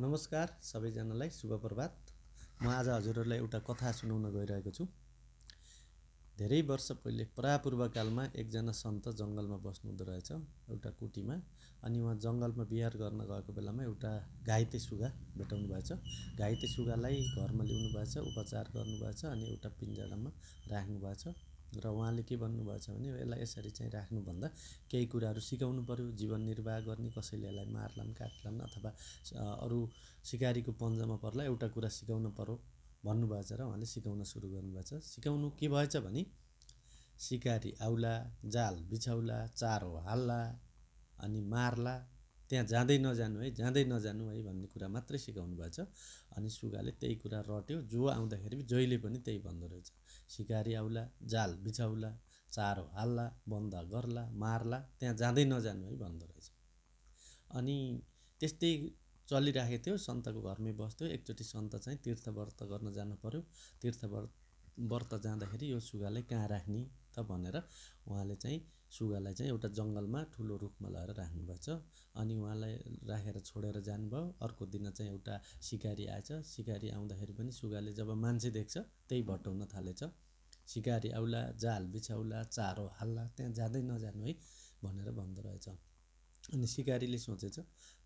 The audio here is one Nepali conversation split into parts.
नमस्कार सबैजनालाई शुभ प्रभात। म आज हजुरहरूलाई एउटा कथा सुनाउन गइरहेको छु। धेरै वर्ष पहिले परापूर्वकालमा एकजना सन्त जङ्गलमा बस्नुहुँदो रहेछ एउटा कुटीमा। अनि उहाँ जङ्गलमा बिहार गर्न गएको बेलामा एउटा घाइते सुगा भेटाउनु भएछ। घाइते सुगालाई घरमा ल्याउनु भएछ, उपचार गर्नुभएछ अनि एउटा पिञ्जरामा राख्नु भएछ। र उहाँले के भन्नुभएछ भने यसलाई यसरी चाहिँ राख्नुभन्दा केही कुराहरू सिकाउनु पर्यो, जीवन निर्वाह गर्ने, कसैले यसलाई मार्लान् काट्लान् अथवा अरू सिकारीको पन्जामा पर्ला एउटा कुरा सिकाउनु पर्यो भन्नुभएछ र उहाँले सिकाउन सुरु गर्नुभएछ। सिकाउनु के भएछ भने सिकारी आउला, जाल बिछाउला, चारो हाल्ला अनि मार्ला, त्यहाँ जाँदै नजानु है, जाँदै नजानु है भन्ने कुरा मात्रै सिकाउनु भएछ। अनि सुगाले त्यही कुरा रट्यो, जो आउँदाखेरि जहिले पनि त्यही भन्दो रहेछ, सिकारी आउला, जाल बिछाउला, चारो हाल्ला, बन्द गर्ला, मार्ला, त्यहाँ जाँदै नजानु है भन्दो रहेछ। अनि त्यस्तै चलिराखेको थियो। सन्तको घरमै बस्थ्यो। एकचोटि सन्त चाहिँ तीर्थ व्रत गर्न जानु पर्यो। तीर्थ व्रत जाँदाखेरि यो सुगालाई कहाँ राख्ने त भनेर उहाँले चाहिँ सुगालाई चाहिँ एउटा जङ्गलमा ठुलो रुखमा लगेर राख्नुभएछ। अनि उहाँलाई राखेर छोडेर जानुभयो। अर्को दिन चाहिँ एउटा सिकारी आएछ। सिकारी आउँदाखेरि पनि सुगाले जब मान्छे देख्छ त्यही भट्टाउन थालेछ, सिकारी आउला, जाल बिछाउला, चारो हाल्ला, त्यहाँ जाँदै नजानु है भनेर भन्दो रहेछ। अनि सिकारीले सोचेछ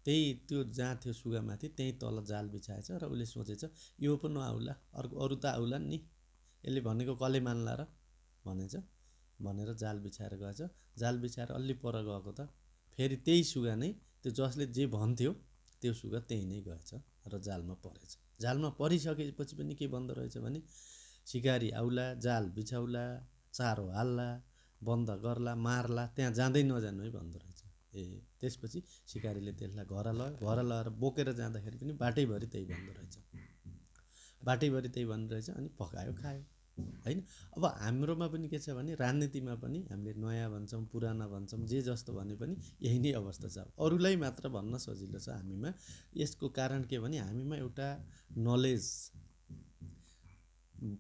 त्यही त्यो जहाँ थियो सुगामाथि त्यही तल जाल बिछाएछ र उसले सोचेछ यो पो नआउला, अरू त आउला नि, यसले भनेको कसले मान्ला र भनेर जाल बिछाएर गएछ। जाल बिछाएर अलि पर गएको त फेरि त्यही सुगा नै, त्यो जसले जे भन्थ्यो त्यो सुगा त्यही नै गएछ र जालमा परेछ। जालमा परिसकेपछि पनि के भन्दो रहेछ भने सिकारी आउला, जाल बिछाउला, चारो हाल्ला, बन्द गर्ला, मार्ला, त्यहाँ जाँदै नजानु है भन्दो रहेछ। त्यसपछि सिकारीले त्यसलाई घर लगेर बोकेर जाँदाखेरि पनि बाटैभरि त्यही भन्दो रहेछ, बाटैभरि त्यही भन्दो रहेछ। अनि पकायो खायो होइन। अब हाम्रोमा पनि के छ भने राजनीतिमा पनि हामीले नयाँ भन्छौँ, पुराना भन्छौँ, जे जस्तो भने पनि यही नै अवस्था छ। अरूलाई मात्र भन्न सजिलो छ, हामीमा यसको कारण के भने हामीमा एउटा नलेज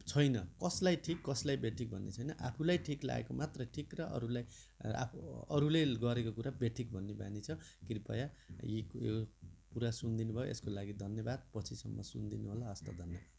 छैन। कसलाई ठिक कसलाई बेठिक भन्ने छैन। आफूलाई ठिक लागेको मात्र ठिक र अरूले गरेको कुरा बेठिक भन्ने बानी छ। कृपया यो कुरा सुनिदिनु भयो, यसको लागि धन्यवाद। पछिसम्म सुनिदिनु होला। हस्त, धन्यवाद।